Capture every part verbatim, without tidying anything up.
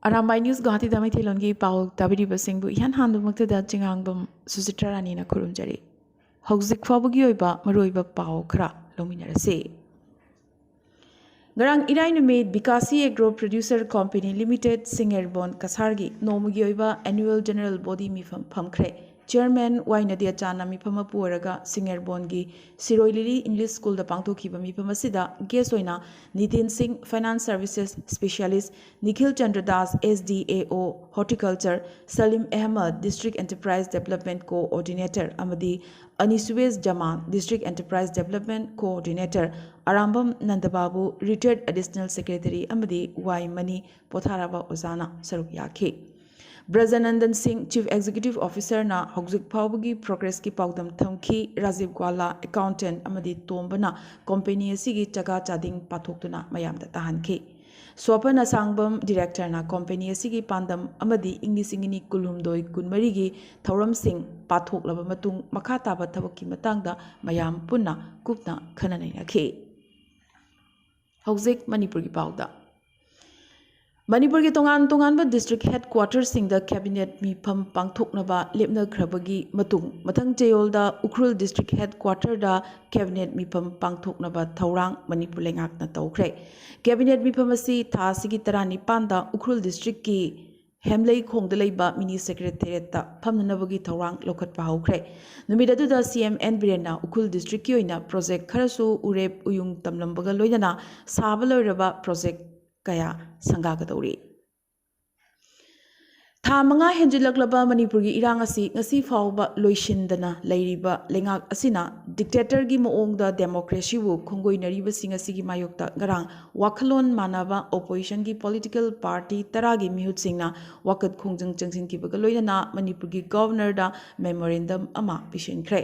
Arambai news ꯒꯨꯋꯥꯍꯥꯇꯤꯗ ꯃꯩꯇꯩꯂꯣꯟꯒꯤ ꯄꯥꯎ ꯇꯥꯕꯤꯔꯤꯕꯁꯤꯡꯕꯨ ꯏꯍꯥꯟ ꯍꯥꯟꯕꯃꯛꯇꯗ ꯆꯤꯉꯥꯡꯕꯝ ꯁꯨꯆꯤꯇ꯭ꯔꯥ ꯔꯥꯅꯤꯅ ꯈꯨꯔꯨꯝꯖꯔꯤ꯫ ꯍꯧꯖꯤꯛ ꯐꯥꯎꯕꯒꯤ ꯑꯣꯏꯕ ꯃꯔꯨꯑꯣꯏꯕ ꯄꯥꯎ ꯈꯔ ꯂꯧꯃꯤꯟꯅꯔꯁꯤ꯫ ꯉꯔꯥꯡ ꯏꯔꯥꯏ ꯅꯨꯃꯤꯠ ꯕꯤꯀꯥꯁꯤ ꯑꯦꯒ꯭ꯔꯣ ꯄ꯭ꯔꯣꯗ꯭ꯌꯨꯁꯔ ꯀꯣꯝꯄꯦꯅꯤ ꯂꯤꯃꯤꯇꯦꯗ ꯁꯤꯡꯉꯦꯔꯕꯣꯟ ꯀꯁꯥꯔꯒꯤ ꯅꯣꯡꯃꯒꯤ ꯑꯣꯏꯕ ꯑꯦꯅꯨꯋꯦꯜ ꯖꯦꯅꯔꯦꯜ ꯕꯣꯗꯤ ꯃꯤꯐꯝ ꯐꯝꯈ꯭ꯔꯦ꯫ ꯆꯤꯌꯔꯃꯦꯟ ꯋꯥꯏ ꯅꯗꯤꯌꯥꯆꯥꯟꯅ ꯃꯤꯐꯝ ꯃꯄꯨ ꯑꯣꯏꯔꯒ ꯁꯤꯡꯉꯦꯔꯕꯣꯟꯒꯤ ꯁꯤꯔꯣꯏ ꯂꯤꯂꯤ ꯏꯪꯂꯤꯁ ꯁ꯭ꯀꯨꯜꯗ ꯄꯥꯡꯊꯣꯛꯈꯤꯕ ꯃꯤꯐꯝ ꯑꯁꯤꯗ ꯒꯦꯁ ꯑꯣꯏꯅ Nitin Singh, finance services specialist, Nikhil Chandra Das, S D A O horticulture, Salim Ahmad, district enterprise development coordinator, ꯑꯃꯗꯤ ꯑꯅꯤꯁꯨꯕꯦꯁ Zaman, district enterprise development coordinator, Arambam Nandababu, ꯔꯤꯇꯥꯌꯔꯗ ꯑꯦꯗꯤꯁꯅꯦꯜ ꯁꯦꯀ꯭ꯔꯦꯇꯔꯤ, ꯑꯃꯗꯤ ꯋꯥꯏ ꯃꯅꯤ ꯄꯣꯊꯥꯔꯕ ꯑꯣꯖꯥꯅ ꯁꯔꯨꯛ ꯌꯥꯈꯤ꯫ ꯕ꯭ꯔꯖꯅꯟꯗꯟ ꯁꯤꯡ, ꯆꯤꯐ ꯑꯦꯛꯖꯤꯀ꯭ꯌꯨꯇꯤꯚ ꯑꯣꯐꯤꯁꯔꯅ ꯍꯧꯖꯤꯛ ꯐꯥꯎꯕꯒꯤ ꯄ꯭ꯔꯣꯒ꯭ꯔꯦꯁꯀꯤ ꯄꯥꯎꯗꯝ ꯊꯝꯈꯤ꯫ ꯔꯥꯖꯤꯕ ꯒ꯭ꯋꯥꯂꯥ, ꯑꯦꯀꯥꯎꯟꯇꯦꯟꯠ, ꯑꯃꯗꯤ ꯇꯣꯝꯕꯅ ꯀꯣꯝꯄꯦꯅꯤ ꯑꯁꯤꯒꯤ ꯆꯒꯥ ꯆꯥꯗꯤꯡ ꯄꯥꯊꯣꯛꯇꯨꯅ ꯃꯌꯥꯝꯗ ꯇꯥꯍꯟꯈꯤ꯫ ꯁ꯭ꯋꯥꯄꯟ ꯑꯁꯥꯡꯕꯝ, ꯗꯤꯔꯦꯛꯇꯔꯅ ꯀꯣꯝꯄꯦꯅꯤ ꯑꯁꯤꯒꯤ ꯄꯥꯟꯗꯝ ꯑꯃꯗꯤ ꯏꯪ ꯂꯤꯁꯤꯡ ꯑꯅꯤ ꯀꯨꯟꯍꯨꯝꯗꯣꯏ ꯀꯨꯟꯃꯔꯤꯒꯤ ꯊꯧꯔꯝꯁꯤꯡ ꯄꯥꯊꯣꯛꯂꯕ ꯃꯇꯨꯡ ꯃꯈꯥ ꯇꯥꯕ ꯊꯕꯛꯀꯤ ꯃꯇꯥꯡꯗ ꯃꯌꯥꯝ ꯄꯨꯟꯅ ꯀꯨꯞꯅ ꯈꯟꯅ ꯅꯩꯅꯈꯤ꯫ ꯍꯧꯖꯤꯛ ꯃꯅꯤꯄꯨꯔꯒꯤ ꯄꯥꯎꯗ꯫ ꯃꯅꯤꯄꯨꯔꯒꯤ ꯇꯣꯉꯥꯟ ꯇꯣꯉꯥꯟꯕ ꯗꯤꯁꯇ꯭ꯔꯤꯛ ꯍꯦꯗꯀ꯭ꯋꯥꯇꯔꯁꯤꯡꯗ ꯀꯦꯕꯤꯅꯦꯠ ꯃꯤꯐꯝ ꯄꯥꯡꯊꯣꯛꯅꯕ ꯂꯦꯞꯅꯈ꯭ꯔꯕꯒꯤ ꯃꯇꯨꯡ, ꯃꯊꯪ ꯆꯌꯣꯜꯗ ꯎꯈ꯭ꯔꯨꯜ ꯗꯤꯁꯇ꯭ꯔꯤꯛ ꯍꯦꯗꯀ꯭ꯋꯥꯇꯔꯗ ꯀꯦꯕꯤꯅꯦꯠ ꯃꯤꯐꯝ ꯄꯥꯡꯊꯣꯛꯅꯕ ꯊꯧꯔꯥꯡ ꯃꯅꯤꯄꯨꯔ ꯂꯩꯉꯥꯛꯅ ꯇꯧꯈ꯭ꯔꯦ꯫ ꯀꯦꯕꯤꯅꯦꯠ ꯃꯤꯐꯝ ꯑꯁꯤ ꯊꯥ ꯑꯁꯤꯒꯤ ꯇꯔꯥꯅꯤꯄꯥꯟꯗ ꯎꯈ꯭ꯔꯨꯜ ꯗꯤꯁꯇ꯭ꯔꯤꯛꯀꯤ ꯍꯦꯝꯂꯩꯈꯣꯡꯗ ꯂꯩꯕ ꯃꯤꯅꯤ ꯁꯦꯀ꯭ꯔꯦꯇꯦꯔꯤꯌꯦꯠꯇ ꯐꯝꯅꯅꯕꯒꯤ ꯊꯧꯔꯥꯡ ꯂꯧꯈꯠꯄ ꯍꯧꯈ꯭ꯔꯦ꯫ ꯅꯨꯃꯤꯠ ꯑꯗꯨꯗ ꯁꯤ ꯑꯦꯝ ꯑꯦꯟ ꯕꯤꯔꯦꯟꯅ ꯎꯈ꯭ꯔꯨꯜ ꯗꯤꯁꯇ꯭ꯔꯤꯛꯀꯤ ꯑꯣꯏꯅ ꯄ꯭ꯔꯣꯖꯦꯛ ꯈꯔꯁꯨ ꯎꯔꯦꯞ ꯎꯌꯨꯡ ꯇꯝꯂꯝꯕꯒ ꯂꯣꯏꯅꯅ ꯁꯥꯕ ꯂꯣꯏꯔꯕ ꯄ꯭ꯔꯣꯖꯦꯛ ꯀꯌꯥ ꯁꯪꯒꯥꯒꯗꯧꯔꯤ꯫ ꯊꯥ ꯃꯉꯥ ꯍꯦꯟꯖꯤꯜꯂꯛꯂꯕ ꯃꯅꯤꯄꯨꯔꯒꯤ ꯏꯔꯥꯡ ꯑꯁꯤ ꯉꯁꯤ ꯐꯥꯎꯕ ꯂꯣꯏꯁꯤꯟꯗꯅ ꯂꯩꯔꯤꯕ ꯂꯩꯉꯥꯛ ꯑꯁꯤꯅ ꯗꯤꯛꯇꯦꯇꯔꯒꯤ ꯃꯑꯣꯡꯗ ꯗꯦꯃꯣꯀ꯭ꯔꯦꯁꯤꯕꯨ ꯈꯣꯡꯒꯣꯏꯅꯔꯤꯕꯁꯤꯡ ꯑꯁꯤꯒꯤ ꯃꯥꯌꯣꯛꯇ ꯉꯔꯥꯡ ꯋꯥꯈꯜꯂꯣꯟ ꯃꯥꯟꯅꯕ ꯑꯣꯄꯣꯖꯤꯁꯟꯒꯤ ꯄꯣꯂꯤꯇꯤꯀꯦꯜ ꯄꯥꯔꯇꯤ ꯇꯔꯥꯒꯤ ꯃꯤꯍꯨꯠꯁꯤꯡꯅ ꯋꯥꯀꯠ ꯈꯣꯡꯖꯪ ꯆꯪꯁꯤꯟꯈꯤꯕꯒ ꯂꯣꯏꯅꯅ ꯃꯅꯤꯄꯨꯔꯒꯤ ꯒꯚꯔꯅꯔꯗ ꯃꯦꯃꯣꯔꯦꯟꯗꯝ ꯑꯃ ꯄꯤꯁꯤꯟꯈ꯭ꯔꯦ꯫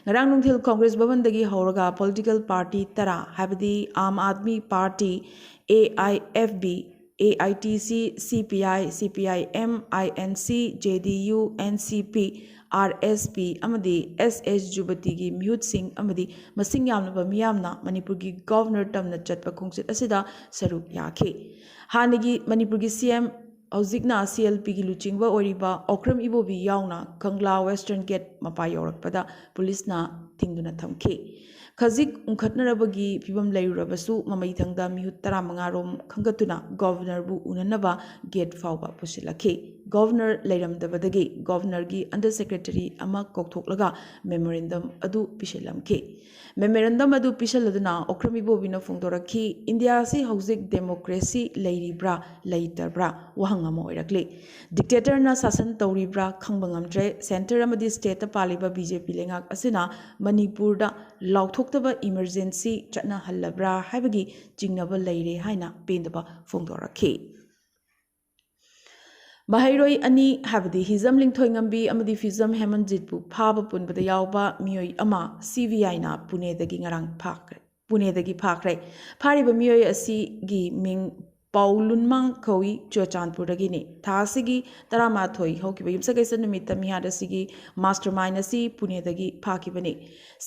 ꯉꯔꯥꯡ ꯅꯨꯡꯊꯤꯜ ꯀꯣꯡꯒ꯭ꯔꯦꯁ ꯚꯕꯟꯗꯒꯤ ꯍꯧꯔꯒ ꯄꯣꯂꯤꯇꯤꯀꯦꯜ ꯄꯥꯔꯇꯤ ꯇꯔꯥ, ꯍꯥꯏꯕꯗꯤ Aam Aadmi party, A I F B, A I T C, C P I, C P I M, I N C, J D U, N C P, R S P ꯑꯃꯗꯤ ꯑꯦꯁ ꯑꯦꯁ ꯖꯨꯕꯇꯤꯒꯤ ꯃꯤꯍꯨꯠꯁꯤꯡ ꯑꯃꯗꯤ ꯃꯁꯤꯡ ꯌꯥꯝꯂꯕ ꯃꯤꯌꯥꯝꯅ ꯃꯅꯤꯄꯨꯔꯒꯤ ꯒꯚꯔꯅꯔ ꯇꯝꯅ ꯆꯠꯄ ꯈꯣꯡꯆꯠ ꯑꯁꯤꯗ ꯁꯔꯨꯛ ꯌꯥꯈꯤ꯫ ꯍꯥꯟꯅꯒꯤ ꯃꯅꯤꯄꯨꯔꯒꯤ ꯁꯤ ꯑꯦꯝ ꯍꯧꯖꯤꯛꯅ ꯁꯤ ꯑꯦꯜ ꯄꯤꯒꯤ ꯂꯨꯆꯤꯡꯕ ꯑꯣꯏꯔꯤꯕ ꯑꯣꯀ꯭ꯔꯝ ꯏꯕꯣꯕꯤ ꯌꯥꯎꯅ ꯀꯪꯂꯥ ꯋꯦꯁꯇꯔꯟ ꯒꯦꯠ ꯃꯄꯥ ꯌꯧꯔꯛꯄꯗ ꯄꯨꯂꯤꯁꯅ ꯊꯤꯡꯗꯨꯅ ꯊꯝꯈꯤ꯫ ꯈꯖꯤꯛ ꯎꯪꯈꯠꯅꯔꯕꯒꯤ ꯐꯤꯕꯝ ꯂꯩꯔꯨꯔꯕꯁꯨ, ꯃꯃꯩꯊꯪꯗ ꯃꯤꯍꯨꯠ ꯇꯔꯥꯃꯉꯥ ꯔꯣꯝ ꯈꯟꯒꯠꯇꯨꯅ ꯒꯣꯚꯔꯅꯔꯕꯨ ꯎꯅꯅꯕ ꯒꯦꯠ ꯐꯥꯎꯕ ꯄꯨꯁꯤꯜꯂꯛꯈꯤ꯫ ꯒꯣꯚꯔꯅꯔ ꯂꯩꯔꯝꯗꯕꯗꯒꯤ ꯒꯣꯚꯔꯅꯔꯒꯤ ꯑꯟꯗꯔ ꯁꯦꯀ꯭ꯔꯦꯇꯔꯤ ꯑꯃ ꯀꯧꯊꯣꯛꯂꯒ ꯃꯦꯃꯣꯔꯦꯟꯗꯝ ꯑꯗꯨ ꯄꯤꯁꯤꯜꯂꯝꯈꯤ꯫ ꯃꯦꯃꯣꯔꯦꯟꯗꯝ ꯑꯗꯨ ꯄꯤꯁꯤꯜꯂꯗꯨꯅ ꯑꯣꯀ꯭ꯔꯝ ꯏꯕꯣꯕꯤꯅ ꯐꯣꯡꯗꯣꯔꯛꯈꯤ, "ꯏꯟꯗꯤꯌꯥ ꯑꯁꯤ ꯍꯧꯖꯤꯛ ꯗꯦꯃꯣꯀ꯭ꯔꯦꯁꯤ ꯂꯩꯔꯤꯕ꯭ꯔꯥ ꯂꯩꯇꯕ꯭ꯔꯥ?" ꯋꯥꯍꯪ ꯑꯃ ꯑꯣꯏꯔꯛꯂꯤ꯫ ꯗꯤꯛꯇꯦꯇꯔꯅ ꯁꯥꯁꯟ ꯇꯧꯔꯤꯕ꯭ꯔꯥ ꯈꯪꯕ ꯉꯝꯗ꯭ꯔꯦ꯫ ꯁꯦꯟꯇꯔ ꯑꯃꯗꯤ ꯁ꯭ꯇꯦꯠꯇ ꯄꯥꯜꯂꯤꯕ ꯕꯤ ꯖꯦ ꯄꯤ ꯂꯩꯉꯥꯛ ꯑꯁꯤꯅ ꯃꯅꯤꯄꯨꯔꯗ ꯂꯥꯎꯊꯣꯛꯇꯕ ꯏꯃꯔꯖꯦꯟꯁꯤ ꯆꯠꯅꯍꯜꯂꯕ꯭ꯔꯥ ꯍꯥꯏꯕꯒꯤ ꯆꯤꯡꯅꯕ ꯂꯩꯔꯦ ꯍꯥꯏꯅ ꯄꯦꯟꯗꯕ ꯐꯣꯡꯗꯣꯔꯛꯈꯤ꯫ ꯃꯍꯩꯔꯣꯏ ꯑꯅꯤ, ꯍꯥꯏꯕꯗꯤ ꯍꯤꯖꯝ ꯂꯤꯡꯊꯣꯏꯉꯝꯕꯤ ꯑꯃꯗꯤ ꯐꯤꯖꯝ ꯍꯦꯃꯟꯖꯤꯠꯄꯨ ꯐꯥꯕ ꯄꯨꯟꯕꯗ ꯌꯥꯎꯕ ꯃꯤꯑꯣꯏ ꯑꯃ ꯁꯤ ꯕꯤ ꯑꯥꯏꯅ ꯄꯨꯅꯦꯗꯒꯤ ꯉꯔꯥꯡ ꯐꯥꯈ꯭ꯔꯦ꯫ ꯄꯨꯅꯦꯗꯒꯤ ꯐꯥꯈ꯭ꯔꯦ꯫ ꯐꯥꯔꯤꯕ ꯃꯤꯑꯣꯏ ꯑꯁꯤꯒꯤ ꯃꯤꯡ ꯄꯥꯎꯂꯨꯟꯃꯥꯡ ꯀꯧꯏ, ꯆꯨꯔꯆꯥꯟꯄꯨꯔꯗꯒꯤꯅꯤ꯫ ꯊꯥ ꯑꯁꯤꯒꯤ ꯇꯔꯥꯃꯥꯊꯣꯏ ꯍꯧꯈꯤꯕ ꯌꯨꯝꯁꯀꯩꯁ ꯅꯨꯃꯤꯠꯇ ꯃꯤꯍꯥꯠ ꯑꯁꯤꯒꯤ ꯃꯥꯁꯇꯔ ꯃꯥꯏꯟ ꯑꯁꯤ ꯄꯨꯅꯦꯗꯒꯤ ꯐꯥꯈꯤꯕꯅꯤ꯫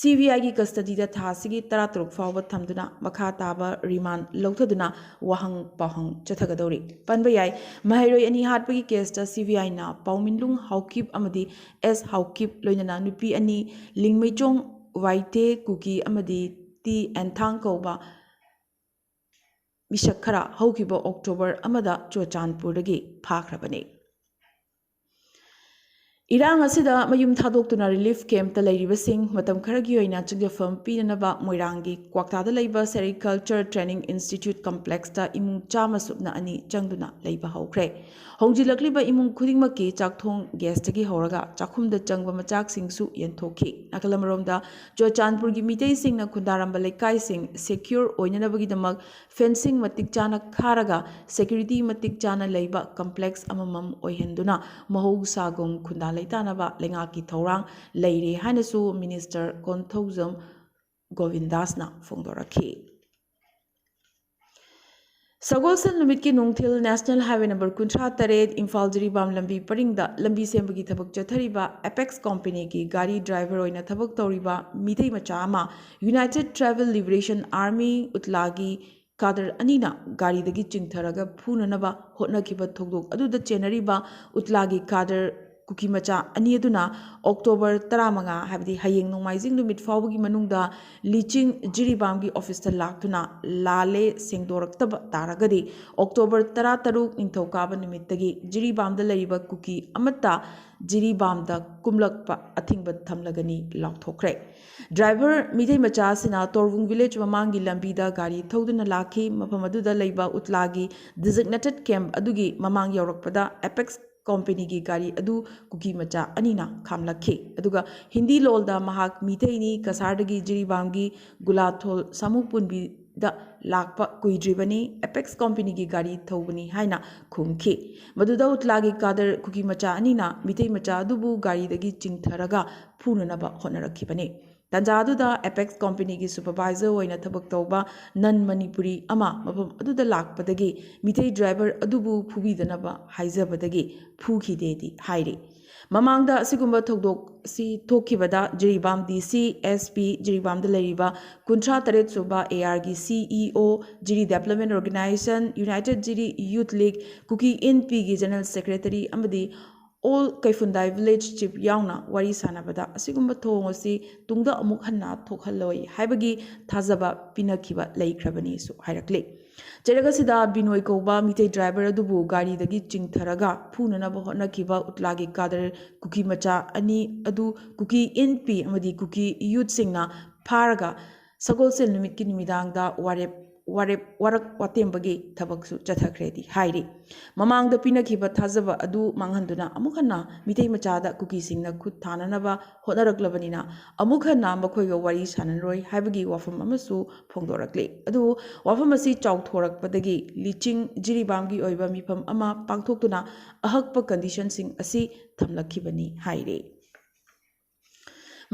ꯁꯤ ꯕꯤ ꯑꯥꯏꯒꯤ ꯀꯁꯇꯗꯤꯗ ꯊꯥ ꯑꯁꯤꯒꯤ ꯇꯔꯥꯇꯔꯨꯛ ꯐꯥꯎꯕ ꯊꯝꯗꯨꯅ ꯃꯈꯥ ꯇꯥꯕ ꯔꯤꯃꯥꯟ ꯂꯧꯊꯗꯨꯅ ꯋꯥꯍꯪ ꯄꯥꯎꯍꯪ ꯆꯠꯊꯒꯗꯧꯔꯤ꯫ ꯄꯟꯕ ꯌꯥꯏ, ꯃꯍꯩꯔꯣꯏ ꯑꯅꯤ ꯍꯥꯠꯄꯒꯤ ꯀꯦꯁꯇ ꯁꯤ ꯕꯤ ꯑꯥꯏꯅ ꯄꯥꯎꯃꯤꯟꯂꯨꯡ ꯍꯥꯎꯀꯤꯞ ꯑꯃꯗꯤ ꯑꯦꯁ ꯍꯥꯎꯀꯤꯞ ꯂꯣꯏꯅꯅ ꯅꯨꯄꯤ ꯑꯅꯤ ꯂꯤꯡꯃꯩꯆꯣꯡ ꯋꯥꯏꯇꯦ ꯀꯨꯀꯤ ꯑꯃꯗꯤ ꯇꯤ ꯑꯦꯟꯊꯥꯡ ꯀꯧꯕ ꯃꯤꯁꯛ ꯈꯔ ꯍꯧꯈꯤꯕ ꯑꯣꯛꯇꯣꯕꯔ ꯑꯃꯗ ꯆꯨꯔꯆꯥꯟꯄꯨꯔꯗꯒꯤ ꯐꯥꯈ꯭ꯔꯕꯅꯤ꯫ ꯏꯔꯥꯡ ꯑꯁꯤꯗ ꯃꯌꯨꯝ ꯊꯥꯗꯣꯛꯇꯨꯅ ꯔꯤꯂꯤꯐ ꯀꯦꯝꯞꯇ ꯂꯩꯔꯤꯕꯁꯤꯡ ꯃꯇꯝ ꯈꯔꯒꯤ ꯑꯣꯏꯅ ꯆꯪꯖꯐꯝ ꯄꯤꯅꯅꯕ ꯃꯣꯏꯔꯥꯡꯒꯤ ꯀ꯭ꯋꯥꯛꯇꯥꯗ ꯂꯩꯕ ꯁꯦꯔꯤꯀꯜꯆꯔ ꯇ꯭ꯔꯦꯅꯤꯡ ꯏꯟꯁꯇꯤꯇ꯭ꯌꯨꯠ ꯀꯝꯄ꯭ꯂꯦꯛꯁꯇ ꯏꯃꯨꯡ ꯆꯥꯝꯃ ꯁꯨꯞꯅ ꯑꯅꯤ ꯆꯪꯗꯨꯅ ꯂꯩꯕ ꯍꯧꯈ꯭ꯔꯦ꯫ ꯍꯧꯖꯤꯜꯂꯛꯂꯤꯕ ꯏꯃꯨꯡ ꯈꯨꯗꯤꯡꯃꯛꯀꯤ ꯆꯥꯛꯊꯣꯡ ꯒ꯭ꯌꯥꯁꯇꯒꯤ ꯍꯧꯔꯒ ꯆꯥꯛꯈꯨꯝꯗ ꯆꯪꯕ ꯃꯆꯥꯛꯁꯤꯡꯁꯨ ꯌꯦꯟꯊꯣꯛꯈꯤ꯫ ꯅꯥꯀꯜ ꯑꯃꯔꯣꯝꯗ, ꯆꯨꯔꯆꯥꯟꯄꯨꯔꯒꯤ ꯃꯤꯇꯩꯁꯤꯡꯅ ꯈꯨꯟꯗꯥꯔꯝꯕ ꯂꯩꯀꯥꯏꯁꯤꯡ ꯁꯦꯀ꯭ꯌꯨꯔ ꯑꯣꯏꯅꯅꯕꯒꯤꯗꯃꯛ ꯐꯦꯟꯁꯤꯡ ꯃꯇꯤꯛ ꯆꯥꯅ ꯈꯥꯔꯒ ꯁꯦꯀ꯭ꯌꯨꯔꯤꯇꯤ ꯃꯇꯤꯛ ꯆꯥꯅ ꯂꯩꯕ ꯀꯝꯄ꯭ꯂꯦꯛꯁ ꯑꯃꯃꯝ ꯑꯣꯏꯍꯟꯗꯨꯅ ꯃꯍꯧꯁꯥꯒꯨꯝ ꯈꯨꯟꯗꯥ ꯂꯩꯇꯥꯅꯕ ꯂꯩꯉꯥꯛꯀꯤ ꯊꯧꯔꯥꯡ ꯂꯩꯔꯦ ꯍꯥꯏꯅꯁꯨ ꯃꯤꯅꯤꯁꯇꯔ ꯀꯣꯟꯊꯧꯖꯝ ꯒꯣꯕꯤꯟꯗꯥꯁꯅ ꯐꯣꯡꯗꯣꯔꯛꯈꯤ꯫ ꯁꯒꯣꯜꯁꯦꯜ ꯅꯨꯃꯤꯠꯀꯤ ꯅꯨꯡꯊꯤꯜ ꯅꯦꯁꯅꯦꯜ ꯍꯥꯏꯋꯦ ꯅꯝꯕꯔ ꯀꯨꯟꯊ꯭ꯔꯥ ꯇꯔꯦꯠ ꯏꯝꯐꯥꯜ ꯖꯤꯔꯤꯕꯥꯝ ꯂꯝꯕꯤ ꯄꯔꯤꯡꯗ ꯂꯝꯕꯤ ꯁꯦꯝꯕꯒꯤ ꯊꯕꯛ ꯆꯠꯊꯔꯤꯕ ꯑꯦꯄꯦꯛꯁ ꯀꯣꯝꯄꯦꯅꯤꯒꯤ ꯒꯥꯔꯤ ꯗ꯭ꯔꯥꯏꯚꯔ ꯑꯣꯏꯅ ꯊꯕꯛ ꯇꯧꯔꯤꯕ ꯃꯤꯇꯩ ꯃꯆꯥ ꯑꯃ ꯌꯨꯅꯥꯏꯇꯦꯗ ꯇ꯭ꯔꯥꯏꯕꯦꯜ ꯂꯤꯕꯔꯦꯁꯟ ꯑꯥꯔꯃꯤ, ꯎꯠꯂꯥꯒꯤ ꯀꯥꯗꯔ ꯑꯅꯤꯅ ꯒꯥꯔꯤꯗꯒꯤ ꯆꯤꯡꯊꯔꯒ ꯐꯨꯅꯅꯕ ꯍꯣꯠꯅꯈꯤꯕ ꯊꯧꯗꯣꯛ ꯑꯗꯨꯗ ꯆꯦꯟꯅꯔꯤꯕ ꯎꯠꯂꯥꯒꯤ ꯀꯥꯗꯔ ꯀꯨꯀꯤ ꯃꯆꯥ ꯑꯅꯤ ꯑꯗꯨꯅ ꯑꯣꯛꯇꯣꯕꯔ ꯇꯔꯥꯃꯉꯥ, ꯍꯥꯏꯕꯗꯤ ꯍꯌꯦꯡ ꯅꯣꯡꯃꯥꯏꯖꯤꯡ ꯅꯨꯃꯤꯠ ꯐꯥꯎꯕꯒꯤ ꯃꯅꯨꯡꯗ ꯂꯤꯆꯤꯡ ꯖꯤꯔꯤꯕꯥꯝꯒꯤ ꯑꯣꯐꯤꯁꯇ ꯂꯥꯛꯇꯨꯅ ꯂꯥꯜꯂꯦ ꯁꯦꯡꯗꯣꯔꯛꯇꯕ ꯇꯥꯔꯒꯗꯤ, ꯑꯣꯛꯇꯣꯕꯔ ꯇꯔꯥꯇꯔꯨꯛ ꯅꯤꯡꯊꯧꯀꯥꯕ ꯅꯨꯃꯤꯠꯇꯒꯤ ꯖꯤꯔꯤꯕꯥꯝꯗ ꯂꯩꯔꯤꯕ ꯀꯨꯀꯤ ꯑꯃꯠꯇ ꯖꯤꯔꯤꯕꯥꯝꯗ ꯀꯨꯝꯂꯛꯄ ꯑꯊꯤꯡꯕ ꯊꯝꯂꯒꯅꯤ ꯂꯥꯎꯊꯣꯛꯈ꯭ꯔꯦ꯫ ꯗ꯭ꯔꯥꯏꯚꯔ ꯃꯤꯇꯩ ꯃꯆꯥ ꯑꯁꯤꯅ ꯇꯣꯔꯕꯨꯡ ꯚꯤꯂꯦꯖ ꯃꯃꯥꯡꯒꯤ ꯂꯝꯕꯤꯗ ꯒꯥꯔꯤ ꯊꯧꯗꯨꯅ ꯂꯥꯛꯈꯤ꯫ ꯃꯐꯝ ꯑꯗꯨꯗ ꯂꯩꯕ ꯎꯠꯂꯥꯒꯤ ꯗꯤꯖꯤꯒꯅꯦꯇꯦꯗ ꯀꯦꯝꯞ ꯑꯗꯨꯒꯤ ꯃꯃꯥꯡ ꯌꯧꯔꯛꯄꯗ ꯑꯦꯄꯦꯛꯁ ꯀꯣꯝꯄꯦꯅꯤꯒꯤ ꯒꯥꯔꯤ ꯑꯗꯨ ꯀꯨꯀꯤ ꯃꯆꯥ ꯑꯅꯤꯅ ꯈꯥꯝꯂꯛꯈꯤ꯫ ꯑꯗꯨꯒ ꯍꯤꯟꯗꯤ ꯂꯣꯜꯗ ꯃꯍꯥꯛ ꯃꯤꯇꯩꯅꯤ, ꯀꯁꯥꯔꯗꯒꯤ ꯖꯤꯔꯤꯕꯥꯝꯒꯤ ꯒꯨꯂꯥꯊꯣꯜ ꯁꯥꯃꯨ ꯄꯨꯟꯕꯤꯗ ꯂꯥꯛꯄ ꯀꯨꯏꯗ꯭ꯔꯤꯕꯅꯤ, ꯑꯦꯄꯦꯛꯁ ꯀꯣꯝꯄꯦꯅꯤꯒꯤ ꯒꯥꯔꯤ ꯊꯧꯕꯅꯤ ꯍꯥꯏꯅ ꯈꯨꯝꯈꯤ꯫ ꯃꯗꯨꯗ ꯎꯠꯂꯥꯒꯤ ꯀꯥꯗꯔ ꯀꯨꯀꯤ ꯃꯆꯥ ꯑꯅꯤꯅ ꯃꯤꯇꯩ ꯃꯆꯥ ꯑꯗꯨꯕꯨ ꯒꯥꯔꯤꯗꯒꯤ ꯆꯤꯡꯊꯔꯒ ꯐꯨꯅꯅꯕ ꯍꯣꯠꯅꯔꯛꯈꯤꯕꯅꯤ꯫ ꯇꯥꯟꯖꯥ ꯑꯗꯨꯗ ꯑꯦꯄꯦꯛꯁ ꯀꯣꯝꯄꯦꯅꯤꯒꯤ ꯁꯨꯄꯔꯚꯥꯏꯖꯔ ꯑꯣꯏꯅ ꯊꯕꯛ ꯇꯧꯕ ꯅꯟ ꯃꯅꯤꯄꯨꯔꯤ ꯑꯃ ꯃꯐꯝ ꯑꯗꯨꯗ ꯂꯥꯛꯄꯗꯒꯤ ꯃꯤꯇꯩ ꯗ꯭ꯔꯥꯏꯚꯔ ꯑꯗꯨꯕꯨ ꯐꯨꯕꯤꯗꯅꯕ ꯍꯥꯏꯖꯕꯗꯒꯤ ꯐꯨꯈꯤꯗꯦꯗꯤ ꯍꯥꯏꯔꯤ꯫ ꯃꯃꯥꯡꯗ ꯑꯁꯤꯒꯨꯝꯕ ꯊꯧꯗꯣꯛ ꯑꯁꯤ ꯊꯣꯛꯈꯤꯕꯗ ꯖꯤꯔꯤꯕꯥꯝ ꯗꯤ ꯁꯤ, ꯑꯦꯁ ꯄꯤ, ꯖꯤꯔꯤꯕꯥꯝꯗ ꯂꯩꯔꯤꯕ ꯀꯨꯟꯊ꯭ꯔꯥ ꯇꯔꯦꯠ ꯁꯨꯕ ꯑꯦ ꯑꯥꯔꯒꯤ ꯁꯤ ꯏ ꯑꯣ, ꯖꯤꯔꯤ ꯗꯦꯕꯂꯞꯃꯦꯟ ꯑꯣꯔꯒꯅꯥꯏꯖꯦꯁꯟ, ꯌꯨꯅꯥꯏꯇꯦꯗ ꯖꯤꯔꯤ ꯌꯨꯊ ꯂꯤꯒ, ꯀꯨꯀꯤ ꯏꯟ ꯄꯤꯒꯤ ꯖꯦꯅꯔꯦꯜ ꯁꯦꯀ꯭ꯔꯦꯇꯔꯤ ꯑꯃꯗꯤ ꯑꯣꯜ ꯀꯩꯐꯨꯟꯗꯥꯏ ꯚꯤꯂꯦꯖ ꯆꯤꯐ ꯌꯥꯎꯅ ꯋꯥꯔꯤ ꯁꯥꯟꯅꯕꯗ ꯑꯁꯤꯒꯨꯝꯕ ꯊꯧꯑꯣꯡ ꯑꯁꯤ ꯇꯨꯡꯗ ꯑꯃꯨꯛ ꯍꯟꯅ ꯊꯣꯛꯍꯜꯂꯣꯏ ꯍꯥꯏꯕꯒꯤ ꯊꯥꯖꯕ ꯄꯤꯅꯈꯤꯕ ꯂꯩꯈ꯭ꯔꯕꯅꯤꯁꯨ ꯍꯥꯏꯔꯛꯂꯤ꯫ ꯆꯩꯔꯛ ꯑꯁꯤꯗ ꯕꯤꯅꯣꯏ ꯀꯧꯕ ꯃꯤꯇꯩ ꯗ꯭ꯔꯥꯏꯚꯔ ꯑꯗꯨꯕꯨ ꯒꯥꯔꯤꯗꯒꯤ ꯆꯤꯡꯊꯔꯒ ꯐꯨꯅꯅꯕ ꯍꯣꯠꯅꯈꯤꯕ ꯎꯠꯂꯥꯒꯤ ꯀꯥꯗꯔ ꯀꯨꯀꯤ ꯃꯆꯥ ꯑꯅꯤ ꯑꯗꯨ ꯀꯨꯀꯤ ꯏꯟ ꯄꯤ ꯑꯃꯗꯤ ꯀꯨꯀꯤ ꯌꯨꯠꯁꯤꯡꯅ ꯐꯥꯔꯒ ꯁꯒꯣꯜꯁꯦꯜ ꯅꯨꯃꯤꯠꯀꯤ ꯅꯨꯃꯤꯗꯥꯡꯗ ꯋꯥꯔꯦꯞ ꯋꯥꯔꯦꯞ ꯋꯥꯔꯛ ꯋꯥꯇꯦꯝꯕꯒꯤ ꯊꯕꯛꯁꯨ ꯆꯠꯊꯈ꯭ꯔꯦꯗꯤ ꯍꯥꯏꯔꯤ꯫ ꯃꯃꯥꯡꯗ ꯄꯤꯅꯈꯤꯕ ꯊꯥꯖꯕ ꯑꯗꯨ ꯃꯥꯡꯍꯟꯗꯨꯅ ꯑꯃꯨꯛ ꯍꯟꯅ ꯃꯤꯇꯩ ꯃꯆꯥꯗ ꯀꯨꯀꯤꯁꯤꯡꯅ ꯈꯨꯠ ꯊꯥꯅꯅꯕ ꯍꯣꯠꯅꯔꯛꯂꯕꯅꯤꯅ ꯑꯃꯨꯛ ꯍꯟꯅ ꯃꯈꯣꯏꯒ ꯋꯥꯔꯤ ꯁꯥꯟꯅꯔꯣꯏ ꯍꯥꯏꯕꯒꯤ ꯋꯥꯐꯝ ꯑꯃꯁꯨ ꯐꯣꯡꯗꯣꯔꯛꯂꯤ꯫ ꯑꯗꯨꯕꯨ ꯋꯥꯐꯝ ꯑꯁꯤ ꯆꯥꯎꯊꯣꯔꯛꯄꯗꯒꯤ ꯂꯤꯆꯤꯡ ꯖꯤꯔꯤꯕꯥꯝꯒꯤ ꯑꯣꯏꯕ ꯃꯤꯐꯝ ꯑꯃ ꯄꯥꯡꯊꯣꯛꯇꯨꯅ ꯑꯍꯛꯄ ꯀꯟꯗꯤꯁꯟꯁꯤꯡ ꯑꯁꯤ ꯊꯝꯂꯛꯈꯤꯕꯅꯤ ꯍꯥꯏꯔꯤ꯫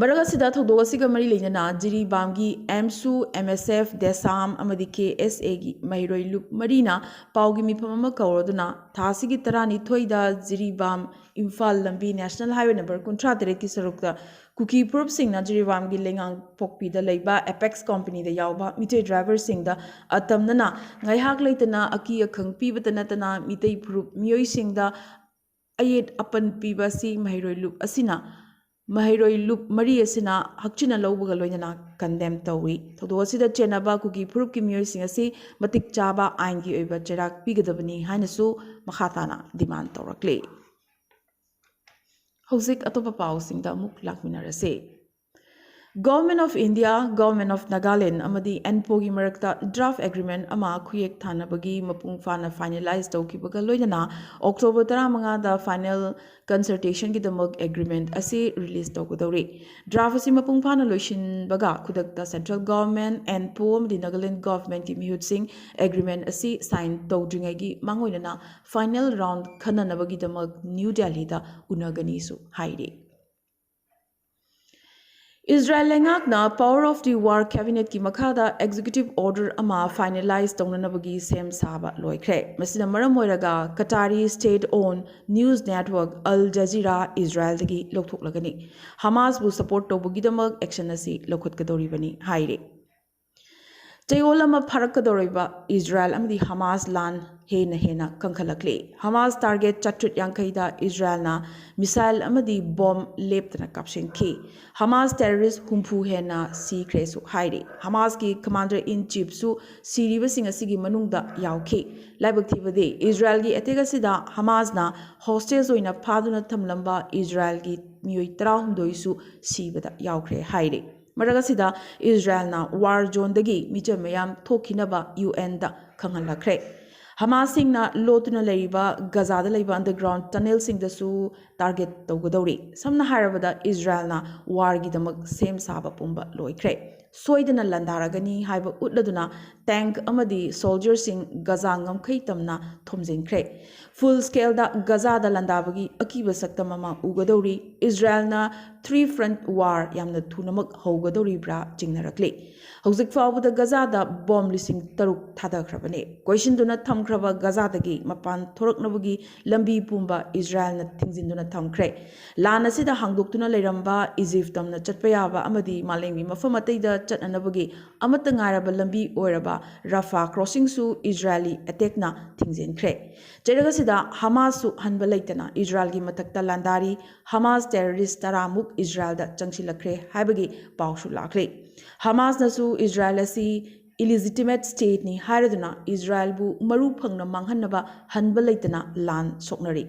ꯃꯔꯛ ꯑꯁꯤꯗ ꯊꯧꯗꯣꯛ ꯑꯁꯤꯒ ꯃꯔꯤ ꯂꯩꯅꯅ ꯖꯤꯔꯤꯕꯥꯝꯒꯤ ꯑꯦꯝꯁꯨ, ꯑꯦꯝ ꯑꯦꯁ ꯑꯦꯐ, ꯗꯦꯁꯥꯝ ꯑꯃꯗꯤ ꯀꯦ ꯑꯦꯁ ꯑꯦꯒꯤ ꯃꯍꯩꯔꯣꯏ ꯂꯨꯞ ꯃꯔꯤꯅ ꯄꯥꯎꯒꯤ ꯃꯤꯐꯝ ꯑꯃ ꯀꯧꯔꯗꯨꯅ ꯊꯥ ꯑꯁꯤꯒꯤ ꯇꯔꯥꯅꯤꯊꯣꯏꯗ ꯖꯤꯔꯤꯕꯥꯝ ꯏꯝꯐꯥꯜ ꯂꯝꯕꯤ ꯅꯦꯁꯅꯦꯜ ꯍꯥꯏꯋꯦ ꯅꯝꯕꯔ ꯀꯨꯟꯊ꯭ꯔꯥ ꯇꯔꯦꯠꯀꯤ ꯁꯔꯨꯛꯇ ꯀꯨꯀꯤ ꯐꯨꯔꯨꯞꯁꯤꯡꯅ ꯖꯤꯔꯤꯕꯥꯝꯒꯤ ꯂꯩꯉꯥꯡꯄꯣꯛꯄꯤꯗ ꯂꯩꯕ ꯑꯦꯄꯦꯛꯁ ꯀꯣꯝꯄꯅꯤꯗ ꯌꯥꯎꯕ ꯃꯤꯇꯩ ꯗ꯭ꯔꯥꯏꯚꯔꯁꯤꯡꯗ ꯑꯇꯝꯅꯅ ꯉꯥꯏꯍꯥꯛ ꯂꯩꯇꯅ ꯑꯀꯤ ꯑꯈꯪ ꯄꯤꯕꯇ ꯅꯠꯇꯅ ꯃꯤꯇꯩ ꯐꯨꯔꯨꯞ ꯃꯤꯑꯣꯏꯁꯤꯡꯗ ꯑꯌꯦꯠ ꯑꯄꯟ ꯄꯤꯕ ꯑꯁꯤ ꯃꯍꯩꯔꯣꯏ ꯂꯨꯞ ꯑꯁꯤꯅ ꯃꯍꯩꯔꯣꯏ ꯂꯨꯞ ꯃꯔꯤ ꯑꯁꯤꯅ ꯍꯛꯆꯤꯟꯅ ꯂꯧꯕꯒ ꯂꯣꯏꯅꯅ ꯀꯟꯗꯦꯝ ꯇꯧꯏ꯫ ꯊꯧꯗꯣꯛ ꯑꯁꯤꯗ ꯆꯦꯟꯅꯕ ꯀꯨꯀꯤ ꯐꯨꯔꯨꯞꯀꯤ ꯃꯤꯑꯣꯏꯁꯤꯡ ꯑꯁꯤ ꯃꯇꯤꯛ ꯆꯥꯕ ꯑꯥꯏꯟꯒꯤ ꯑꯣꯏꯕ ꯆꯩꯔꯥꯛ ꯄꯤꯒꯗꯕꯅꯤ ꯍꯥꯏꯅꯁꯨ ꯃꯈꯥ ꯇꯥꯅ ꯗꯤꯃꯥꯟ ꯇꯧꯔꯛꯂꯤ꯫ ꯍꯧꯖꯤꯛ ꯑꯇꯣꯞꯄ ꯄꯥꯎꯁꯤꯡꯗ ꯑꯃꯨꯛ ꯂꯥꯛꯃꯤꯟꯅꯔꯁꯤ꯫ Government of India, Government of Nagaland ꯑꯃꯗꯤ ꯑꯦꯟꯄꯣꯒꯤ ꯃꯔꯛꯇ draft agreement ꯑꯃ ꯈꯨꯌꯦꯛ ꯊꯥꯅꯕꯒꯤ ꯃꯄꯨꯡ ꯐꯥꯅ finalize ꯇꯧꯈꯤꯕꯒ ꯂꯣꯏꯅꯅ October ꯇꯔꯥꯃꯉꯥꯗ final consultationꯒꯤꯗꯃꯛ agreement ꯑꯁꯤ release ꯇꯧꯒꯗꯧꯔꯤ꯫ Draft ꯑꯁꯤ ꯃꯄꯨꯡ ꯐꯥꯅ ꯂꯣꯏꯁꯤꯟꯕꯒ ꯈꯨꯗꯛꯇ central government, ꯑꯦꯟꯄꯣ ꯑꯃꯗꯤ Nagaland governmentꯀꯤ ꯃꯤꯍꯨꯠꯁꯤꯡ agreement ꯑꯁꯤ sign ꯇꯧꯗ꯭ꯔꯤꯉꯩꯒꯤ ꯃꯥꯡꯑꯣꯏꯅꯅ final round ꯈꯟꯅꯅꯕꯒꯤꯗꯃꯛ ꯅ꯭ꯌꯨ ꯗꯦꯜꯍꯤꯗ ꯎꯅꯒꯅꯤꯁꯨ ꯍꯥꯏꯔꯤ꯫ ꯏꯖꯔꯥꯌꯦꯜ ꯂꯩꯉꯥꯛꯅ Power of the War cabinetꯀꯤ ꯃꯈꯥꯗ executive order ꯑꯃ finalize ꯇꯧꯅꯅꯕꯒꯤ ꯁꯦꯝ ꯁꯥꯕ ꯂꯣꯏꯈ꯭ꯔꯦ꯫ ꯃꯁꯤꯅ ꯃꯔꯝ ꯑꯣꯏꯔꯒ Qatari state-owned news network Al Jazeera ꯏꯖꯔꯥꯌꯦꯜꯗꯒꯤ ꯂꯧꯊꯣꯛꯂꯒꯅꯤ꯫ ꯍꯃꯥꯁꯕꯨ support ꯇꯧꯕꯒꯤꯗꯃꯛ action ꯑꯁꯤ ꯂꯧꯈꯠꯀꯗꯧꯔꯤꯕꯅꯤ ꯍꯥꯏꯔꯤ꯫ ꯆꯌꯣꯜ ꯑꯃ ꯐꯥꯔꯛꯀꯗꯧꯔꯤꯕ ꯏꯖꯔꯥꯌꯦꯜ ꯑꯃꯗꯤ ꯍꯃꯥꯁ ꯂꯥꯟ ꯍꯦꯟꯅ ꯍꯦꯟꯅ ꯀꯟꯈꯠꯂꯛꯂꯤ꯫ ꯍꯃꯥꯁ target ꯆꯥꯇ꯭ꯔꯦꯠ ꯌꯥꯡꯈꯩꯗ ꯏꯖꯔꯥꯌꯦꯜꯅ missile ꯑꯃꯗꯤ bomb ꯂꯦꯞꯇꯅ ꯀꯥꯞꯁꯤꯟꯈꯤ꯫ ꯍꯃꯥꯁ terrorist ꯍꯨꯝꯐꯨ ꯍꯦꯟꯅ ꯁꯤꯈ꯭ꯔꯦꯁꯨ ꯍꯥꯏꯔꯤ꯫ ꯍꯃꯥꯁꯀꯤ commander in chiefꯁꯨ ꯁꯤꯔꯤꯕꯁꯤꯡ ꯑꯁꯤꯒꯤ ꯃꯅꯨꯡꯗ ꯌꯥꯎꯈꯤ꯫ ꯂꯥꯏꯕꯛ ꯊꯤꯕꯗꯤ, ꯏꯖꯔꯥꯌꯦꯜꯒꯤ attack ꯑꯁꯤꯗ ꯍꯃꯥꯁꯅ hostage ꯑꯣꯏꯅ ꯐꯥꯗꯨꯅ ꯊꯝꯂꯝꯕ ꯏꯖꯔꯥꯌꯦꯜꯒꯤ ꯃꯤꯑꯣꯏ ꯇꯔꯥꯍꯨꯝꯗꯣꯏꯁꯨ ꯁꯤꯕꯗ ꯌꯥꯎꯈ꯭ꯔꯦ ꯍꯥꯏꯔꯤ꯫ ꯃꯔꯛ ꯑꯁꯤꯗ, ꯏꯖꯔꯥꯌꯦꯜꯅ war zoneꯗꯒꯤ ꯃꯤꯆꯝ ꯃꯌꯥꯝ ꯊꯣꯛꯈꯤꯅꯕ UNꯗ ꯈꯪꯍꯜꯂꯛꯈ꯭ꯔꯦ꯫ ꯍꯃꯥꯁꯁꯤꯡꯅ ꯂꯣꯠꯇꯨꯅ ꯂꯩꯔꯤꯕ ꯒꯖꯥꯗ ꯂꯩꯕ underground tunnelꯁꯤꯡꯗꯁꯨ target ꯇꯧꯒꯗꯧꯔꯤ꯫ ꯁꯝꯅ ꯍꯥꯏꯔꯕꯗ, ꯏꯖꯔꯥꯌꯦꯜꯅ warꯒꯤꯗꯃꯛ ꯁꯦꯝ ꯁꯥꯕ ꯄꯨꯝꯕ ꯂꯣꯏꯈ꯭ꯔꯦ꯫ ꯁꯣꯏꯗꯅ ꯂꯥꯟꯗꯥꯔꯒꯅꯤ ꯍꯥꯏꯕ ꯎꯠꯂꯗꯨꯅ tank ꯑꯃꯗꯤ soldierꯁꯤꯡ ꯒꯖꯥ ꯉꯝꯈꯩ ꯇꯝꯅ ꯊꯣꯝꯖꯤꯟꯈ꯭ꯔꯦ꯫ Full scale ꯗ ꯒꯖꯥꯗ ꯂꯥꯟꯗꯥꯕꯒꯤ ꯑꯀꯤꯕ ꯁꯛꯇꯝ ꯑꯃ ꯎꯒꯗꯧꯔꯤ꯫ ꯏꯖꯔꯥꯌꯦꯜꯅ three front war ꯌꯥꯝꯅ ꯊꯨꯅꯃꯛ ꯍꯧꯒꯗꯧꯔꯤꯕ꯭ꯔꯥ ꯆꯤꯡꯅꯔꯛꯂꯤ꯫ ꯍꯧꯖꯤꯛ ꯐꯥꯎꯕꯗ ꯒꯖꯥꯗ ꯕꯣꯝ ꯂꯤꯁꯤꯡ ꯇꯔꯨꯛ ꯊꯥꯗꯈ꯭ꯔꯕꯅꯤ꯫ ꯀꯣꯏꯁꯤꯟꯗꯨꯅ ꯊꯝꯈ꯭ꯔꯕ ꯒꯖꯥꯗꯒꯤ ꯃꯄꯥꯟ ꯊꯣꯔꯛꯅꯕꯒꯤ ꯂꯝꯕꯤ ꯄꯨꯝꯕ ꯏꯖꯔꯥꯌꯦꯜꯅ ꯊꯤꯡꯖꯤꯟꯗꯨꯅ ꯊꯝꯈ꯭ꯔꯦ꯫ ꯂꯥꯟ ꯑꯁꯤꯗ ꯍꯥꯡꯗꯣꯛꯇꯨꯅ ꯂꯩꯔꯝꯕ ꯏꯖꯤꯞ ꯇꯝꯅ ꯆꯠꯄ ꯌꯥꯕ ꯑꯃꯗꯤ ꯃꯥꯂꯦꯝꯒꯤ ꯃꯐꯝ ꯑꯇꯩꯗ ꯆꯠꯅꯅꯕꯒꯤ ꯑꯃꯠꯇ ꯉꯥꯏꯔꯕ ꯂꯝꯕꯤ ꯑꯣꯏꯔꯕ ꯔꯥꯐꯥ crossing ꯁꯨ ꯏꯖꯔꯥꯌꯦꯂꯤ attack ꯅ ꯊꯤꯡꯖꯤꯟꯈ꯭ꯔꯦ꯫ ꯆꯩꯔꯛ ꯑꯁꯤꯗ ꯍꯃꯥꯁꯁꯨ ꯍꯟꯕ ꯂꯩꯇꯅ ꯏꯖꯔꯥꯌꯦꯜꯒꯤ ꯃꯊꯛꯇ ꯂꯥꯟꯗꯥꯔꯤ꯫ ꯍꯃꯥꯁ terrorist ꯇꯔꯥꯃꯨꯛ ꯏꯖꯔꯥꯌꯦꯜꯗ ꯆꯪꯁꯤꯜꯂꯛꯈ꯭ꯔꯦ ꯍꯥꯏꯕꯒꯤ ꯄꯥꯎꯁꯨ ꯂꯥꯛꯂꯤ꯫ ꯍꯃꯥꯁꯅꯁꯨ ꯏꯖꯔꯥꯌꯦꯜ ꯑꯁꯤ illegitimate state ꯅꯤ ꯍꯥꯏꯔꯗꯨꯅ ꯏꯖꯔꯥꯌꯦꯜꯕꯨ ꯃꯔꯨ ꯐꯪꯅ ꯃꯥꯡꯍꯟꯅꯕ ꯍꯟꯕ ꯂꯩꯇꯅ ꯂꯥꯟ ꯁꯣꯛꯅꯔꯤ꯫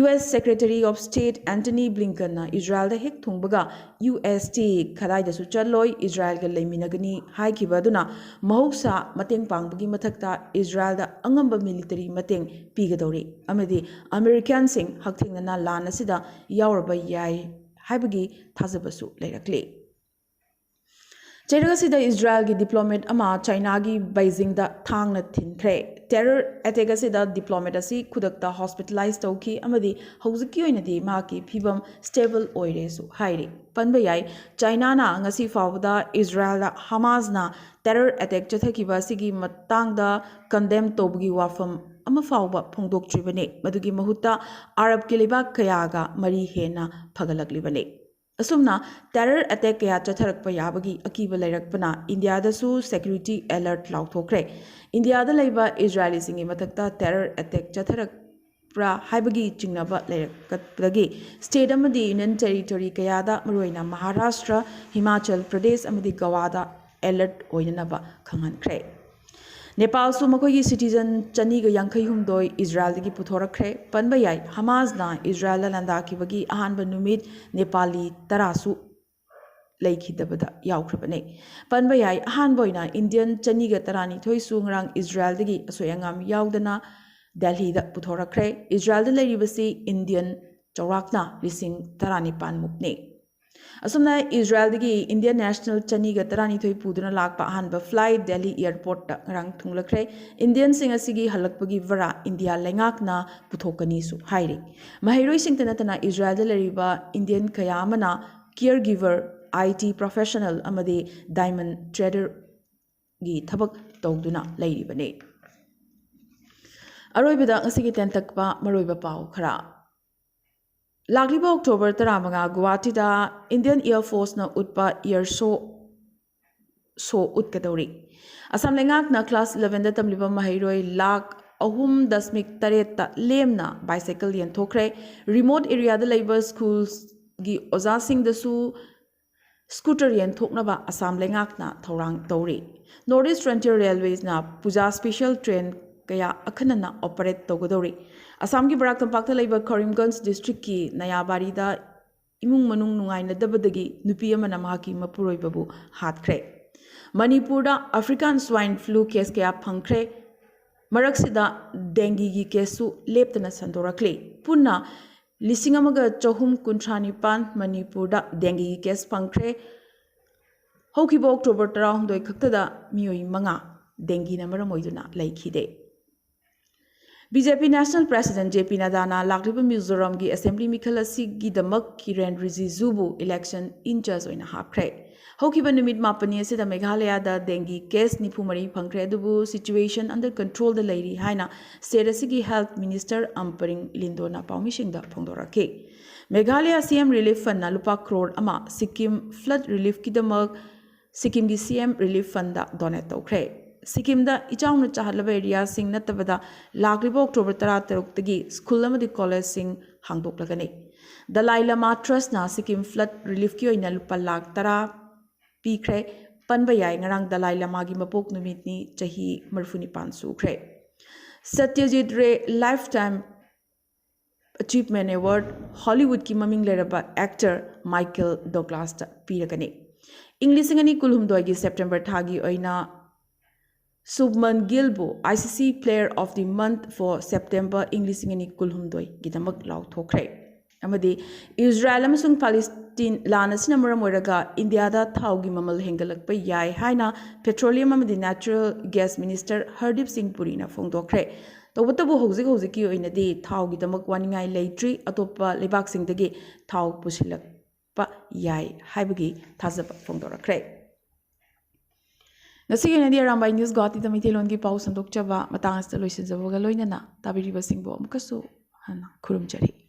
U S Secretary of State Antony Blinken ꯅ ꯏꯖꯔꯥꯌꯦꯜꯗ ꯍꯦꯛ ꯊꯨꯡꯕꯒ U S ꯇꯤ ꯀꯗꯥꯏꯗꯁꯨ ꯆꯠꯂꯣꯏ, ꯏꯖꯔꯥꯌꯦꯜꯒ ꯂꯩꯃꯤꯟꯅꯒꯅꯤ ꯍꯥꯏꯈꯤꯕ ꯑꯗꯨꯅ ꯃꯍꯧꯁꯥ ꯃꯇꯦꯡ ꯄꯥꯡꯕꯒꯤ ꯃꯊꯛꯇ ꯏꯖꯔꯥꯌꯦꯜꯗ ꯑꯉꯝꯕ military ꯃꯇꯦꯡ ꯄꯤꯒꯗꯧꯔꯤ ꯑꯃꯗꯤ American ꯁꯤꯡ ꯍꯛꯊꯦꯡꯅꯅ ꯂꯥꯟ ꯑꯁꯤꯗ ꯌꯥꯎꯔꯕ ꯌꯥꯏ ꯍꯥꯏꯕꯒꯤ ꯊꯥꯖꯕꯁꯨ ꯂꯩꯔꯛꯂꯤ꯫ ꯆꯩꯔꯛ ꯑꯁꯤꯗ ꯏꯖꯔꯥꯌꯦꯜꯒꯤ diplomat ꯑꯃ ꯆꯥꯏꯅꯥꯒꯤ ꯕꯩꯖꯤꯡꯗ ꯊꯥꯡꯅ ꯊꯤꯟꯈ꯭ꯔꯦ꯫ Terror attack ꯑꯁꯤꯗ diplomat ꯑꯁꯤ ꯈꯨꯗꯛꯇ hospitalize ꯇꯧꯈꯤ ꯑꯃꯗꯤ ꯍꯧꯖꯤꯛꯀꯤ ꯑꯣꯏꯅꯗꯤ ꯃꯍꯥꯛꯀꯤ ꯐꯤꯕꯝ stable ꯑꯣꯏꯔꯦꯁꯨ ꯍꯥꯏꯔꯤ꯫ ꯄꯟꯕ ꯌꯥꯏ, ꯆꯥꯏꯅꯥꯅ ꯉꯁꯤ ꯐꯥꯎꯕꯗ ꯏꯖꯔꯥꯌꯦꯜꯗ ꯍꯃꯥꯁꯅ terror attack ꯆꯠꯊꯈꯤꯕ ꯑꯁꯤꯒꯤ ꯃꯇꯥꯡꯗ condemn ꯇꯧꯕꯒꯤ ꯋꯥꯐꯝ ꯑꯃ ꯐꯥꯎꯕ ꯐꯣꯡꯗꯣꯛꯇ꯭ꯔꯤꯕꯅꯤ꯫ ꯃꯗꯨꯒꯤ ꯃꯍꯨꯠꯇ ꯑꯔꯕꯀꯤ ꯂꯩꯕꯥꯛ ꯀꯌꯥꯒ ꯃꯔꯤ ꯍꯦꯟꯅ ꯐꯒꯠꯂꯛꯂꯤꯕꯅꯤ꯫ ꯑꯁꯨꯝꯅ terror attack ꯀꯌꯥ ꯆꯠꯊꯔꯛꯄ ꯌꯥꯕꯒꯤ ꯑꯀꯤꯕ ꯂꯩꯔꯛꯄꯅ ꯏꯟꯗꯤꯌꯥꯗꯁꯨ security alert ꯂꯥꯎꯊꯣꯛꯈ꯭ꯔꯦ꯫ ꯏꯟꯗꯤꯌꯥꯗ ꯂꯩꯕ ꯏꯖꯔꯥꯌꯦꯂꯤꯁꯤꯡꯒꯤ ꯃꯊꯛꯇ terror attack ꯆꯠꯊꯔꯛꯄ꯭ꯔꯥ ꯍꯥꯏꯕꯒꯤ ꯆꯤꯡꯅꯕ ꯂꯩꯔꯛꯄꯗꯒꯤ state ꯑꯃꯗꯤ union territory ꯀꯌꯥꯗ, ꯃꯔꯨꯑꯣꯏꯅ ꯃꯍꯥꯔꯥꯁꯇ꯭ꯔ, ꯍꯤꯃꯥꯆꯜ ꯄ꯭ꯔꯗꯦꯁ ꯑꯃꯗꯤ ꯒꯋꯥꯗ alert ꯑꯣꯏꯅꯅꯕ ꯈꯪꯍꯟꯈ꯭ꯔꯦ꯫ ꯅꯦꯄꯥꯜꯁꯨ ꯃꯈꯣꯏꯒꯤ citizen ꯆꯅꯤꯒ ꯌꯥꯡꯈꯩ ꯍꯨꯝꯗꯣꯏ ꯏꯖꯔꯥꯌꯦꯜꯗꯒꯤ ꯄꯨꯊꯣꯔꯛꯈ꯭ꯔꯦ꯫ ꯄꯟꯕ ꯌꯥꯏ, ꯍꯃꯥꯁꯅ ꯏꯖꯔꯥꯌꯦꯜꯗ ꯂꯥꯟꯗꯥꯈꯤꯕꯒꯤ ꯑꯍꯥꯟꯕ ꯅꯨꯃꯤꯠ ꯅꯦꯄꯥꯂꯤ ꯇꯔꯥꯁꯨ ꯂꯩꯈꯤꯗꯕꯗ ꯌꯥꯎꯈ꯭ꯔꯕꯅꯤ꯫ ꯄꯟꯕ ꯌꯥꯏ, ꯑꯍꯥꯟꯕ ꯑꯣꯏꯅ Indian ꯆꯅꯤꯒ ꯇꯔꯥꯅꯤꯊꯣꯏꯁꯨ ꯉꯔꯥꯡ ꯏꯖꯔꯥꯌꯦꯜꯗꯒꯤ ꯑꯁꯣꯏ ꯑꯉꯥꯝ ꯌꯥꯎꯗꯅ ꯗꯦꯜꯍꯤꯗ ꯄꯨꯊꯣꯔꯛꯈ꯭ꯔꯦ꯫ ꯏꯖꯔꯥꯌꯦꯜꯗ ꯂꯩꯔꯤꯕꯁꯤ Indian ꯆꯥꯎꯔꯥꯛꯅ ꯂꯤꯁꯤꯡ ꯇꯔꯥꯅꯤꯄꯥꯟ ꯃꯨꯛꯅꯤ꯫ ꯑꯁꯨꯝꯅ ꯏꯖꯔꯥꯌꯦꯜꯗꯒꯤ ꯏꯟꯗꯤꯌꯟ ꯅꯦꯁꯅꯦꯜ ꯆꯅꯤꯒ ꯇꯔꯥꯅꯤꯊꯣꯏ ꯄꯨꯗꯨꯅ ꯂꯥꯛꯄ ꯑꯍꯥꯟꯕ ꯐ꯭ꯂꯥꯏꯠ ꯗꯦꯜꯂꯤ ꯑꯦꯌꯔꯄꯣꯔꯠꯇ ꯉꯔꯥꯡ ꯊꯨꯡꯂꯈ꯭ꯔꯦ꯫ ꯏꯟꯗꯤꯌꯟꯁꯤꯡ ꯑꯁꯤꯒꯤ ꯍꯜꯂꯛꯄꯒꯤ ꯚꯔꯥ ꯏꯟꯗꯤꯌꯥ ꯂꯩꯉꯥꯛꯅ ꯄꯨꯊꯣꯛꯀꯅꯤꯁꯨ ꯍꯥꯏꯔꯤ꯫ ꯃꯍꯩꯔꯣꯏꯁꯤꯡꯇ ꯅꯠꯇꯅ ꯏꯖꯔꯥꯌꯦꯜꯗ ꯂꯩꯔꯤꯕ ꯏꯟꯗꯤꯌꯟ ꯀꯌꯥ ꯑꯃꯅ ꯀꯤꯌꯔ ꯒꯤꯚꯔ, ꯑꯥꯏ ꯇꯤ ꯄ꯭ꯔꯣꯐꯦꯁꯅꯦꯜ ꯑꯃꯗꯤ ꯗꯥꯏꯃꯟ ꯇ꯭ꯔꯦꯗꯔꯒꯤ ꯊꯕꯛ ꯇꯧꯗꯨꯅ ꯂꯩꯔꯤꯕꯅꯤ꯫ ꯑꯔꯣꯏꯕꯗ ꯉꯁꯤꯒꯤ ꯇꯦꯟꯇꯛꯄ ꯃꯔꯨꯑꯣꯏꯕ ꯄꯥꯎ ꯈꯔ꯫ ꯂꯥꯛꯂꯤꯕ ꯑꯣꯛꯇꯣꯕꯔ ꯇꯔꯥꯃꯉꯥ ꯒꯨꯋꯥꯍꯥꯇꯤꯗ ꯏꯟꯗꯤꯌꯟ ꯑꯦꯌꯔ ꯐꯣꯔꯁꯅ ꯎꯠꯄ ꯑꯦꯌꯔ ꯁꯣ ꯁꯣ ꯎꯠꯀꯗꯧꯔꯤ꯫ ꯑꯁꯥꯝ ꯂꯩꯉꯥꯛꯅ ꯀ꯭ꯂꯥꯁ ꯏꯂꯦꯚꯦꯟꯗ ꯇꯝꯂꯤꯕ ꯃꯍꯩꯔꯣꯏ ꯂꯥꯈ ꯑꯍꯨꯝ ꯗꯁꯃꯤꯛ ꯇꯔꯦꯠꯇ ꯂꯦꯝꯅ ꯕꯥꯏꯁꯥꯏꯀꯜ ꯌꯦꯟꯊꯣꯛꯈ꯭ꯔꯦ꯫ ꯔꯤꯃꯣꯠ ꯑꯦꯔꯤꯌꯥꯗ ꯂꯩꯕ ꯁ꯭ꯀꯨꯜꯒꯤ ꯑꯣꯖꯥꯁꯤꯡꯗꯁꯨ ꯁ꯭ꯀꯨꯇꯔ ꯌꯦꯟꯊꯣꯛꯅꯕ ꯑꯁꯥꯝ ꯂꯩꯉꯥꯛꯅ ꯊꯧꯔꯥꯡ ꯇꯧꯔꯤ꯫ ꯅꯣꯔꯠ ꯏꯁ ꯐ꯭ꯔꯟꯇꯤꯌꯔ ꯔꯦꯜꯋꯦꯁꯅ ꯄꯨꯖꯥ ꯁ꯭ꯄꯦꯁꯤꯌꯦꯜ ꯇ꯭ꯔꯦꯟ ꯀꯌꯥ ꯑꯈꯟꯅꯅ ꯑꯣꯄꯔꯦꯠ ꯇꯧꯒꯗꯧꯔꯤ꯫ ꯑꯁꯥꯝꯒꯤ ꯕꯔꯥꯛ ꯇꯝꯄꯥꯛꯇ ꯂꯩꯕ ꯀꯔꯤꯝꯒꯟꯖ ꯗꯤꯁꯇ꯭ꯔꯤꯛꯀꯤ ꯅꯌꯥꯕꯥꯔꯤꯗ ꯏꯃꯨꯡ ꯃꯅꯨꯡ ꯅꯨꯡꯉꯥꯏꯅꯗꯕꯗꯒꯤ ꯅꯨꯄꯤ ꯑꯃꯅ ꯃꯍꯥꯛꯀꯤ ꯃꯄꯨꯔꯣꯏꯕꯕꯨ ꯍꯥꯠꯈ꯭ꯔꯦ꯫ ꯃꯅꯤꯄꯨꯔꯗ ꯑꯐ꯭ꯔꯤꯀꯥꯟ ꯁ꯭ꯋꯥꯏꯟ ꯐ꯭ꯂꯨ ꯀꯦꯁ ꯀꯌꯥ ꯐꯪꯈ꯭ꯔꯦ꯫ ꯃꯔꯛꯁꯤꯗ ꯗꯦꯡꯒꯤꯒꯤ ꯀꯦꯁꯁꯨ ꯂꯦꯞꯇꯅ ꯁꯟꯗꯣꯔꯛꯂꯤ꯫ ꯄꯨꯟꯅ ꯂꯤꯁꯤꯡ ꯑꯃꯒ ꯆꯍꯨꯝ ꯀꯨꯟꯊ꯭ꯔꯥ ꯅꯤꯄꯥꯟ ꯃꯅꯤꯄꯨꯔꯗ ꯗꯦꯡꯒꯤꯒꯤ ꯀꯦꯁ ꯐꯪꯈ꯭ꯔꯦ꯫ ꯍꯧꯈꯤꯕ ꯑꯣꯛꯇꯣꯕꯔ ꯇꯔꯥꯍꯨꯝꯗꯣꯏ ꯈꯛꯇꯗ ꯃꯤꯑꯣꯏ ꯃꯉꯥ ꯗꯦꯡꯒꯤꯅ ꯃꯔꯝ ꯑꯣꯏꯗꯨꯅ ꯂꯩꯈꯤꯗꯦ꯫ ꯕꯤ ꯖꯦ ꯄꯤ ꯅꯦꯁꯅꯦꯜ ꯄ꯭ꯔꯦꯁꯤꯗꯦꯟꯠ ꯖꯦ ꯄꯤ ꯅꯗꯥꯅ ꯂꯥꯛꯂꯤꯕ ꯃꯤꯖꯣꯔꯥꯝꯒꯤ ꯑꯦꯁꯦꯝꯕ꯭ꯂꯤ ꯃꯤꯈꯜ ꯑꯁꯤꯒꯤꯗꯃꯛ ꯀꯤꯔꯦꯟ ꯔꯤꯖꯤꯖꯨꯕꯨ ꯏꯂꯦꯛꯁꯟ ꯏꯟꯆꯥꯔꯖ ꯑꯣꯏꯅ ꯍꯥꯞꯈ꯭ꯔꯦ꯫ ꯍꯧꯈꯤꯕ ꯅꯨꯃꯤꯠ ꯃꯥꯄꯟꯅꯤ ꯑꯁꯤꯗ ꯃꯦꯘꯥꯂꯌꯥꯗ ꯗꯦꯡꯒꯤ ꯀꯦꯁ ꯅꯤꯐꯨ ꯃꯔꯤ ꯐꯪꯈ꯭ꯔꯦ, ꯑꯗꯨꯕꯨ ꯁꯤꯆꯨꯋꯦꯁꯟ ꯑꯟꯗꯔ ꯀꯟꯇ꯭ꯔꯣꯜꯗ ꯂꯩꯔꯤ ꯍꯥꯏꯅ ꯁ꯭ꯇꯦꯠ ꯑꯁꯤꯒꯤ ꯍꯦꯜꯊ ꯃꯤꯅꯤꯁꯇꯔ ꯑꯝꯄꯔꯤꯡ ꯂꯤꯟꯗꯣꯅ ꯄꯥꯎꯃꯤꯁꯤꯡꯗ ꯐꯣꯡꯗꯣꯔꯛꯈꯤ꯫ ꯃꯦꯘꯥꯂꯌꯥ ꯁꯤ ꯑꯦꯝ ꯔꯤꯂꯤꯐ ꯐꯟꯅ ꯂꯨꯄꯥ ꯀ꯭ꯔꯣꯔ ꯑꯃ ꯁꯤꯛꯀꯤꯝ ꯐ꯭ꯂꯗ ꯔꯤꯂꯤꯐꯀꯤꯗꯃꯛ ꯁꯤꯛꯀꯤꯝꯒꯤ ꯁꯤ ꯑꯦꯝ ꯔꯤꯂꯤꯐ ꯐꯟꯗ ꯗꯣꯅꯦꯠ ꯇꯧꯈ꯭ꯔꯦ꯫ ꯁꯤꯛꯀꯤꯝꯗ ꯏꯆꯥꯎꯅ ꯆꯥꯍꯠꯂꯕ ꯑꯦꯔꯤꯌꯥꯁꯤꯡ ꯅꯠꯇꯕꯗ ꯂꯥꯛꯂꯤꯕ ꯑꯣꯛꯇꯣꯕꯔ ꯇꯔꯥꯇꯔꯨꯛꯇꯒꯤ ꯁ꯭ꯀꯨꯜ ꯑꯃꯗꯤ ꯀꯣꯂꯦꯖꯁꯤꯡ ꯍꯥꯡꯗꯣꯛꯂꯒꯅꯤ꯫ ꯗꯂꯥꯏ ꯂꯃꯥ ꯇ꯭ꯔꯁꯅ ꯁꯤꯛꯀꯤꯝ ꯐ꯭ꯂꯗ ꯔꯤꯂꯤꯐꯀꯤ ꯑꯣꯏꯅ ꯂꯨꯄꯥ ꯂꯥꯈ ꯇꯔꯥ ꯄꯤꯈ꯭ꯔꯦ꯫ ꯄꯟꯕ ꯌꯥꯏ, ꯉꯔꯥꯡ ꯗꯂꯥꯏ ꯂꯃꯥꯒꯤ ꯃꯄꯣꯛ ꯅꯨꯃꯤꯠꯅꯤ, ꯆꯍꯤ ꯃꯔꯤꯐꯨ ꯅꯤꯄꯥꯟ ꯁꯨꯈ꯭ꯔꯦ꯫ ꯁꯇ꯭ꯌꯖꯤꯠ ꯔꯦ ꯂꯥꯏꯐ ꯇꯥꯏꯝ ꯑꯆꯤꯚꯃꯦꯟ ꯑꯦꯋꯥꯔꯗ ꯍꯣꯂꯤꯋꯨꯗꯀꯤ ꯃꯃꯤꯡ ꯂꯩꯔꯕ ꯑꯦꯛꯇꯔ ꯃꯥꯏꯀꯦꯜ ꯗꯣꯒ꯭ꯂꯥꯁꯇ ꯄꯤꯔꯒꯅꯤ꯫ ꯏꯪ ꯂꯤꯁꯤꯡ ꯑꯅꯤ ꯀꯨꯟꯍꯨꯝꯗꯣꯏꯒꯤ ꯁꯦꯞꯇꯦꯝꯕꯔ ꯊꯥꯒꯤ ꯑꯣꯏꯅ ꯁꯨꯕꯃꯟ ꯒꯤꯜꯕꯨ ꯑꯥꯏ ꯁꯤ ꯁꯤ Player of the Month for September ꯏꯪ ꯂꯤꯁꯤꯡ ꯑꯅꯤ ꯀꯨꯟꯍꯨꯝꯗꯣꯏꯒꯤꯗꯃꯛ ꯂꯥꯎꯊꯣꯛꯈ꯭ꯔꯦ꯫ ꯑꯃꯗꯤ ꯏꯖꯔꯥꯌꯦꯜ ꯑꯃꯁꯨꯡ ꯄꯥꯂꯦꯁꯇꯤꯟ ꯂꯥꯟ ꯑꯁꯤꯅ ꯃꯔꯝ ꯑꯣꯏꯔꯒ ꯏꯟꯗꯤꯌꯥꯗ ꯊꯥꯎꯒꯤ ꯃꯃꯜ ꯍꯦꯟꯒꯠꯂꯛꯄ ꯌꯥꯏ ꯍꯥꯏꯅ Petroleum ꯑꯃꯗꯤ Natural Gas Minister Hardeep Singh Puri ꯅ ꯐꯣꯡꯗꯣꯛꯈ꯭ꯔꯦ꯫ ꯇꯧꯕꯇꯕꯨ ꯍꯧꯖꯤꯛ ꯍꯧꯖꯤꯛꯀꯤ ꯑꯣꯏꯅꯗꯤ ꯊꯥꯎꯒꯤꯗꯃꯛ ꯋꯥꯅꯤꯡꯉꯥꯏ ꯂꯩꯇ꯭ꯔꯤ, ꯑꯇꯣꯞꯄ ꯂꯩꯕꯥꯛꯁꯤꯡꯗꯒꯤ ꯊꯥꯎ ꯄꯨꯁꯤꯜꯂꯛꯄ ꯌꯥꯏ ꯍꯥꯏꯕꯒꯤ ꯊꯥꯖꯕ ꯐꯣꯡꯗꯣꯔꯛꯈ꯭ꯔꯦ꯫ ꯉꯁꯤꯒꯤ ꯑꯣꯏꯅꯗꯤ ꯑꯔꯥꯝꯕꯥꯏ ꯅ꯭ꯌꯨꯁ ꯒꯨꯋꯥꯍꯥꯇꯤꯗ ꯃꯩꯇꯩꯂꯣꯟꯒꯤ ꯄꯥꯎ ꯁꯟꯗꯣꯛꯆꯕ ꯃꯇꯥꯡ ꯑꯁꯤꯗ ꯂꯣꯏꯁꯤꯟꯖꯕꯒ ꯂꯣꯏꯅꯅ ꯇꯥꯕꯤꯔꯤꯕꯁꯤꯡꯕꯨ ꯑꯃꯨꯛꯀꯁꯨ ꯍꯟꯅ ꯈꯨꯔꯨꯝꯖꯔꯤ꯫